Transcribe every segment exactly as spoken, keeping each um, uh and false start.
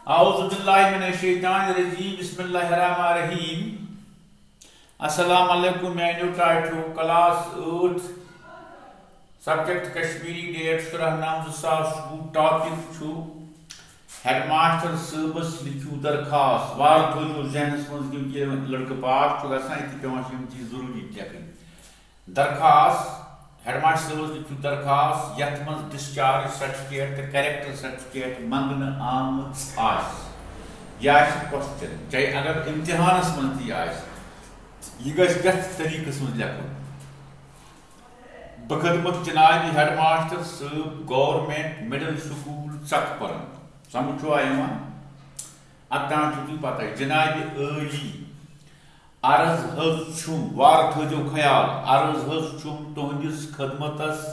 اعوذ باللہ من الشیطان الرجیم، بسم اللہ الرحمن الرحیم۔ السلام علیکم میانیو ٹاٹھیو۔ کلاس ٲٹھ، سبجیکٹ کشمیری، ڈیٹ شُراہ نَو زٕ ساس وُہ۔ ٹاپک چھُ ہیڈ ماسٹر صٲبس لیکھِو درخواست۔ وارٕ تھٲیِو ذہنس منٛز، کیونکہ ییٚلہِ وۄنۍ لڑکہٕ پاس چھُ گژھان، ییٚتہِ چھِ پٮ۪وان یِم چیٖز ضروٗری لیکھٕنۍ۔ درخواست، ہیڈ ماسٹر صٲبس لیکھِو درخواست یتھ منٛز ڈسچارج سرٹیفکیٹ تہٕ کریکٹر سرٹیفکیٹ منٛگنہٕ آمٕژ آسہِ۔ یہِ آسہِ کوسچن، چاہے اگر امتحانس منٛز تہِ یہِ آسہِ، یہِ گژھِ یتھ طریٖقس منٛز لیکھُن۔ بخدمت جناب ہیڈ ماسٹر صٲب، گورنمنٹ مڈل سکول ژکپرن۔ سمجھ چھُوا یِوان؟ اتھ تام چھُو تُہۍ پتہ۔ جناب عٲلی، عرض حظ چھُم، وارٕ تھٲیزیو خیال، عرض حظ چھُم تُہنٛدِس خدمتس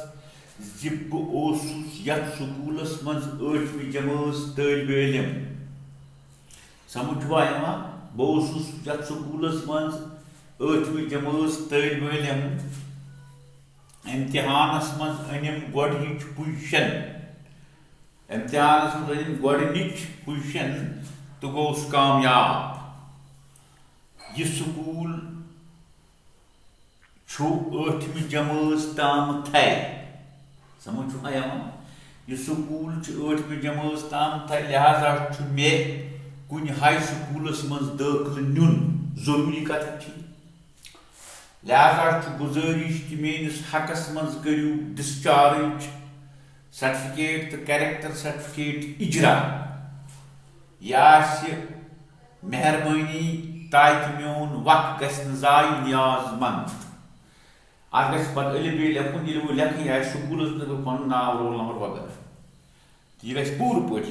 زِ بہٕ اوسُس یتھ سکوٗلس منٛز ٲٹھمہِ جمٲژ طٲلبہِ علم۔ سمجھ چھُوا یِوان؟ بہٕ اوسُس یتھ سکوٗلس منٛز ٲٹھمہِ جمٲژ طٲلبہِ علم۔ امتحانس منٛز أنِم گۄڈٕنِچ پُزیشن۔ امتحانس منٛز أنِم گۄڈٕنِچ پُزیشن تہٕ گوٚوُس کامیاب۔ یہِ سکوٗل چھُ ٲٹھمہِ جمٲژ تام تھے۔ سمجھ چھُوا یِوان؟ یہِ سکوٗل چھُ ٲٹھمہِ جمٲژ تام تھے، لہذا چھُ مےٚ کُنہِ ہاے سکوٗلس منٛز دٲخلہٕ نیُن ضروٗری۔ کتھ چھِ؟ لہذا چھُ گُزٲرِش کہِ میٲنِس حقس منٛز کٔرِو ڈسچارج سرٹیفکیٹ تہٕ کریکٹر سرٹیفکیٹ اجرا۔ یہِ آسہِ مہربٲنی، تاکہِ میون وق گژھِ نہٕ ضایع۔ نیاز مند۔ اتھ گژھِ پتہٕ الف بے لیکھُن، ییٚلہِ وۄنۍ لیکھٕنۍ آسہِ سکوٗلس منٛز، پنُن ناو، رول نمبر وغیرہ۔ یہِ گژھِ پوٗرٕ پٲٹھۍ